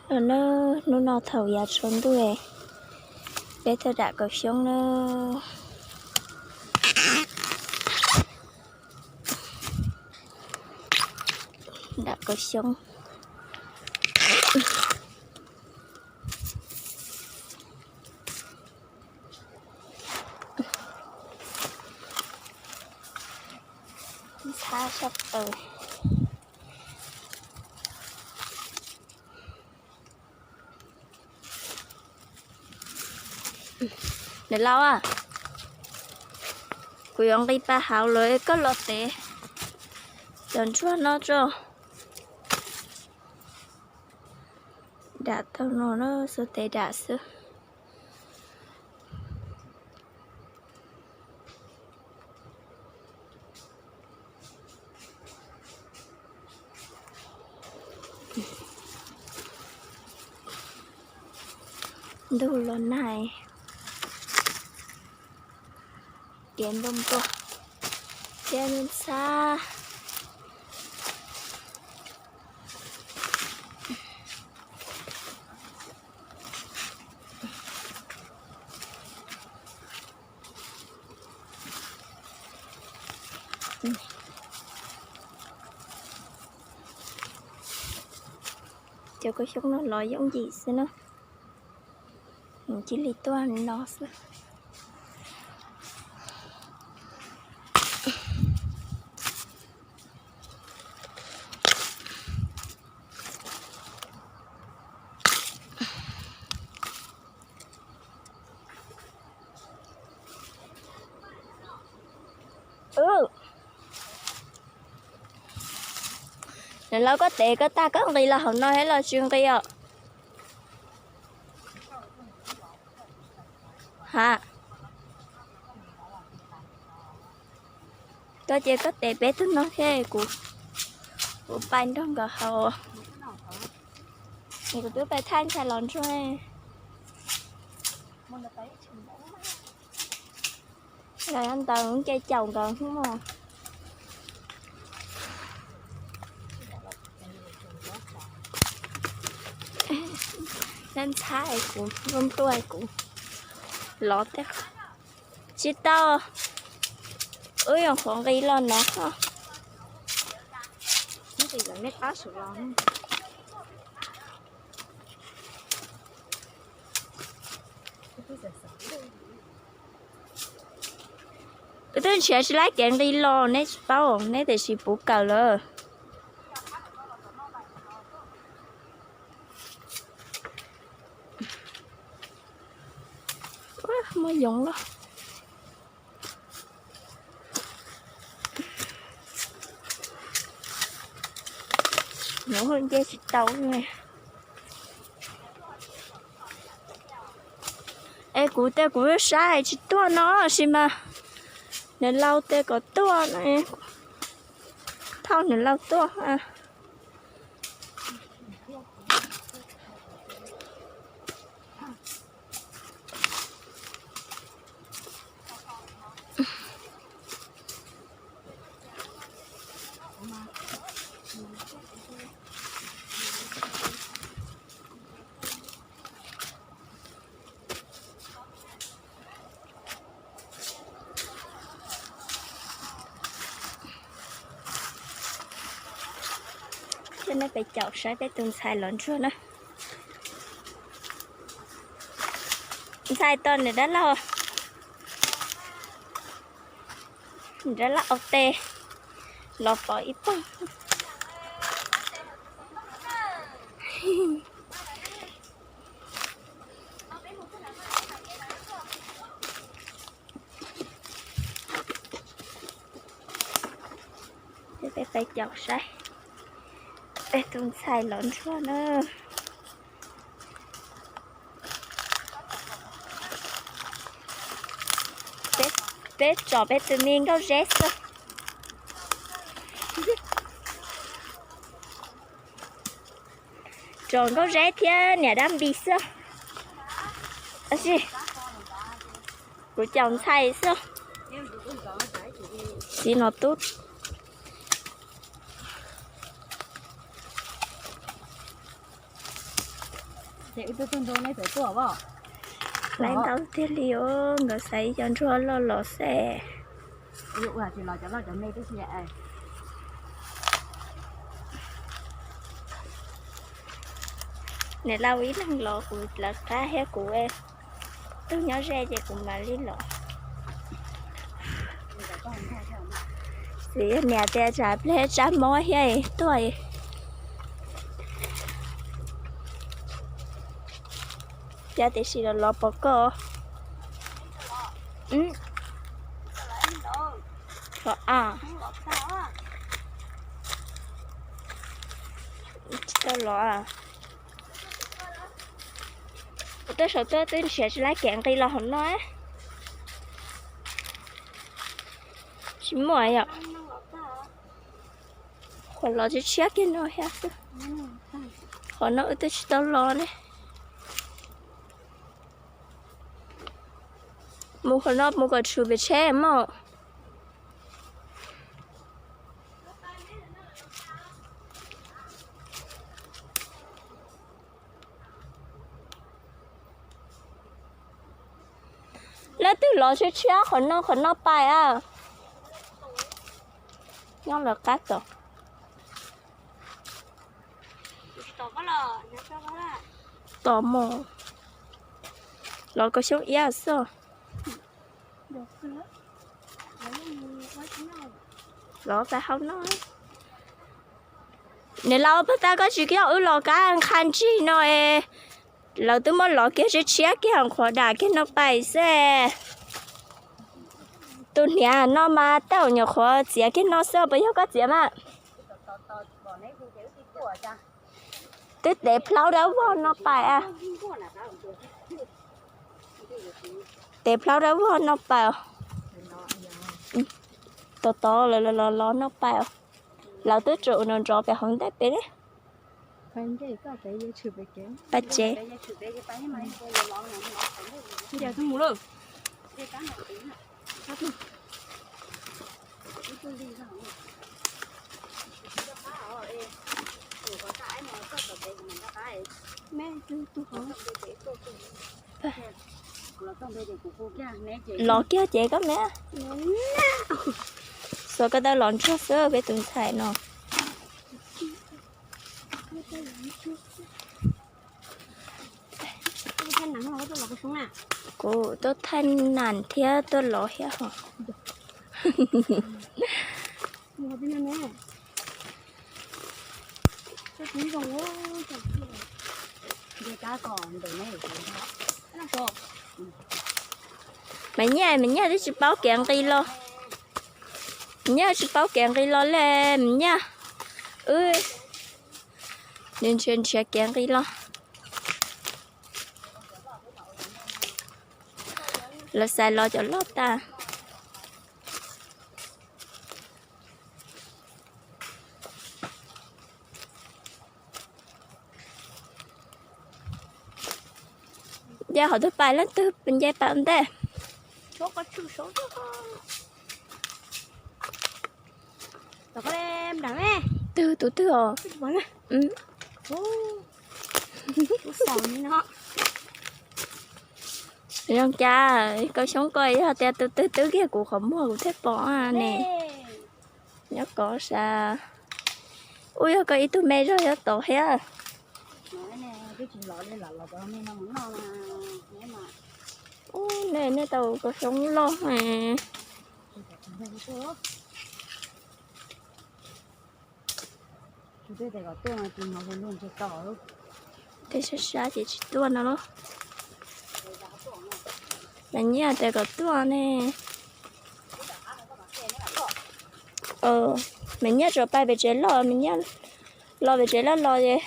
No na, hnub no thaum yav tsaus ntuj, peb tuaj dam kaus xyoob na. Dam kaus xyoob. Ntxhab sab plaws. Niam laus, kuv yuav nqis pas hauv lawm, koj los tev cov ntsuag no tso. Dam tau no na, xuas tes dam xwb. Ntuj los nag, kev npau npua thiab ntxhab. Cov kaus xyoob no los yooj yim xwb na, cia li tuaj no xwb. Niam laus, koj tev koj tag koj nqis los hauv no thiab los tsis nqis os? Ha, koj ces koj tev peb tug no thiab kuv, kuv pais nrog nkawd haus. Kuv twb pais thaij ntxhais los ntsuag. Los yog ntawd nce caum nkawd hnub mos. Nab ntxhab kuv, ntuj ntuj kuv los tej. Tsis tau, wb yuav qhuav nqis los no. Wb twb nrhiav tsis laib kev nqis los neb tsis paub, neb tiam sis puv kawm lawm. Muaj yoov los. Nce tsis tau. Es kuv tej kuv saib tsis tuaj no sis mas, niam laus tej kom tuaj, thauj niam laus tuaj. Coj nej pem caum saib peb tus ntxhais los ntsuag na. Ntxhais tos niam dab laug, niam dab laug ua teb los pom ib pawg. Peb pais caum saib peb tus ntxhais los ntsuag na. Peb tsom peb tus me nkauj zeb xwb. Tsom nkauj zeb thiab niam dab npis xwb. Tab sis kuv caum ntxhais xwb. Txiv no tub. Laiv ntau tiag li os, nkawd xaiv cov ntsuag loj los xwb. Niam laus ib leeg los kuv lawv qab thiab, kuv tug nyob ze ces kuv mam li los. Txiv niam tias tsam pliag tsab mob thiab tuaj. Cas tiam sis los los pom koj. Los a, tsis tau los. Kuv tuaj saum tuaj twb nrhiav tsis laib kev nqis los hauv no. Tsis muaj yom. Qhov los tshiab tshiab kiag no thiab xwb. Qhov no wb twb tsis tau los ne. Mus qhov no mus kom tshwm pem tsheb mog. Leej twg los tshiab tshiab qhov no, qhov no pais a. Nyob lawv qab tom. Tom mog. Los kaus xyoob iab xwb. Los pais hauv no. Niam laus, puag ta koj tsis coj wb los kab nqha ntsig no es, lawv twb muab los kiag tshiab tshiab kiag qhov dam kiag no pais xwb. Tus hniav no mas tej zaum nyuam qhuav txiav kiag no xwb, puas yog koj txiav mas? Twb tev plhaub dawb vog no pais a. Tev plhaub dawb vog no pais os. Tos tos lawv los los no pais os. Lawv twb tseem nrov nrov pem hauv ntej pem ne. Pais tsev. Los kiag ces koj me. Xuas ko taw los ntsuag xwb peb tus ntxhais no. Kuv tuaj thaij nam thiab tuaj los thiab hos. Mas Nyiaj, mas Nyiaj twb tsis paub kev nqis los. Mas Nyiaj tsis paub kev nqis los li mas Nyiaj. Wb nws nrhiav nrhiav kev nqis los. Lawv xaiv los cov loj tag. Nce qhov twg pais leej twg nce pais ua ntej. Twg tus twg os? Zoo cas koj xyoob ko yog tias tus twg twb kiag kuv qhov muag kuv thiaj pom ne. Nyob kov sas. Ub, yog koj ib tug me zog yog tod thiab. Ub, nej, nej tau koj xyoob loj. Tej sab sab ces tsis tuaj no los. Mas Nyiaj tias kom tuaj ne. Mas Nyiaj tsuas pais pem tsev loj, mas Nyiaj los pem tsev loj los es.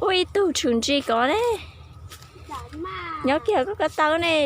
Ub, ib tug tshwm ntsis kov ne. Nyob kiag koj ko taw ne.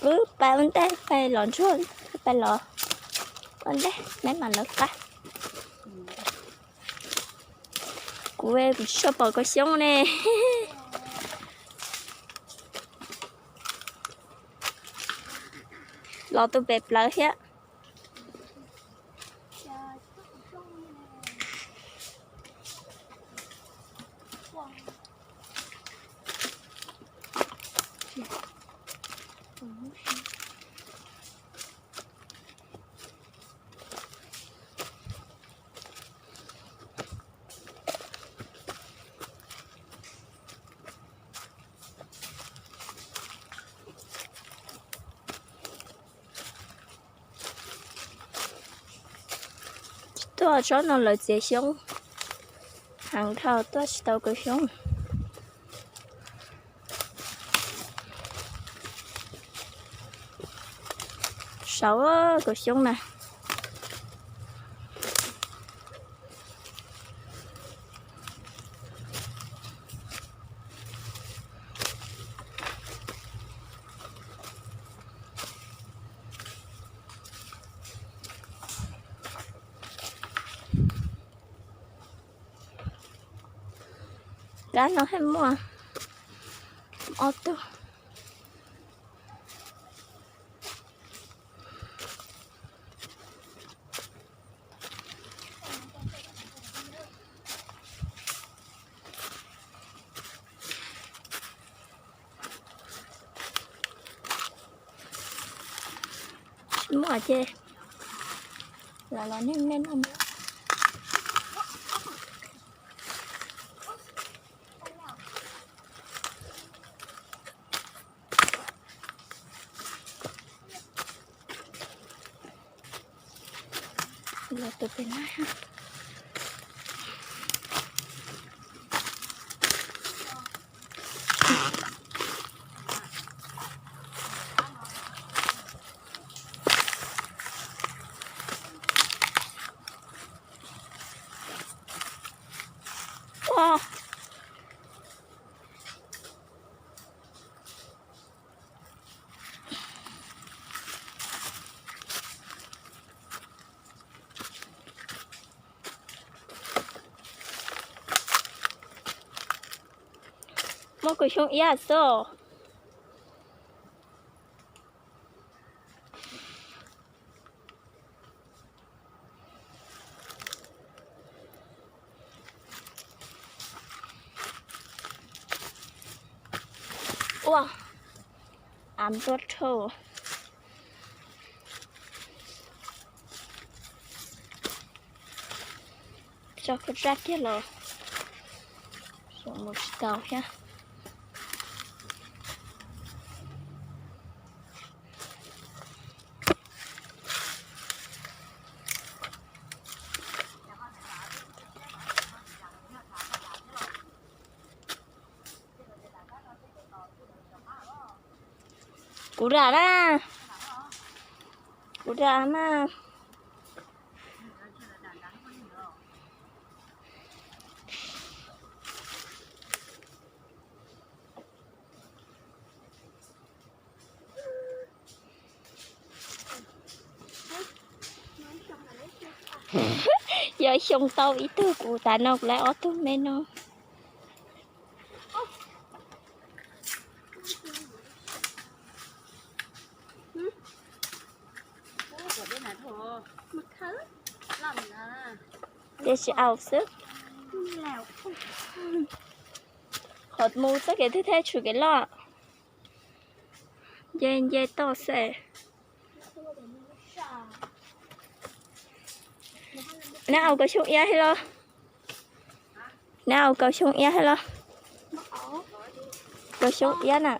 Wb pais ua ntej, pais los ntsuag, pais los ua ntej, neb mam lawv qab. Kuv, kuv tsis tshua pom kaus xyoob ne. Los tus pem plawv thiab. Tuaj tsob no lawv txiav xyoob heev dhau, tuaj tsis tau kaus xyoob. Saud kaus xyoob na. Kab no thiaj muaj ob tug. Tsis muaj ces lam los nej nej noj. Los tus pem na. Ua, muaj kaus xyoob iab xwb. Ua, av npluab dhau. Tso khuj zaj kiag los mus tsis tau thiab. Kuv ram na, kuv ram na. Yog xyoo tau ib tug, kuv tav no kuv lawv ob tug me no. Ces tsis aus xwb. Qhov mus txoj kev thwj thej tshwm kev loj. Nce nce toj xwb. Neb aus kaus xyoob iab thiab los? Neb aus kaus xyoob iab thiab los? Kaus xyoob iab na.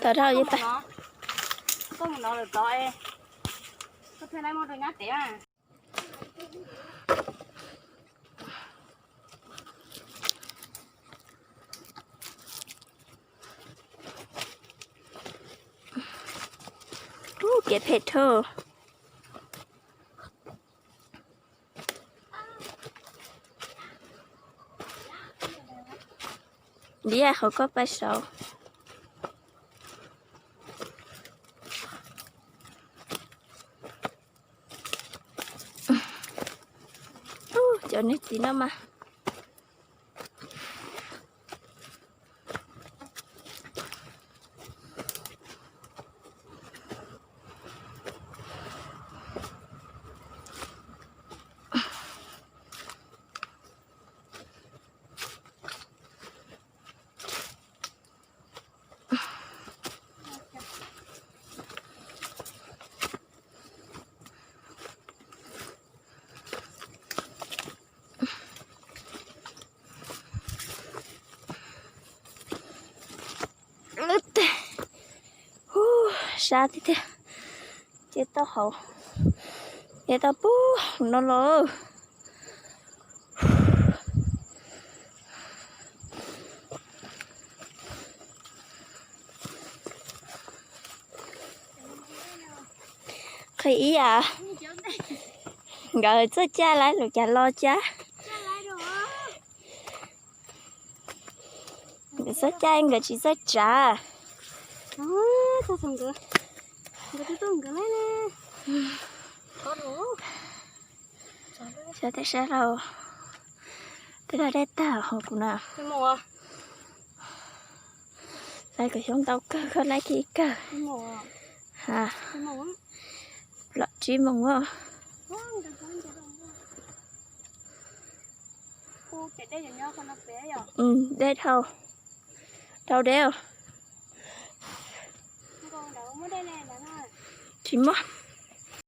Tawm dhau li tas. Koj mus no lawm tod es koj thiaj li muab rau nyab tev na. Ub, kev phem dhau. Liab qhov koj pais saud. Ub, cov niag txiv no mas. Ub, sab tiag tiag. Ces tau hauv, ces tau pub no los. Qhia ib yam, nkawd txawj caj lawm, lus cas los caj. Nkawd txawj caj, nkawd tsis txawj tsav. Sab tej sab laug, tej laug dej tag hauv kuv na. Laij kom xyoob ntau kawg, koj laij kiag kawg. Ha, lom tsib moos os. Dej dhau, dhau deb os. Tsis muaj.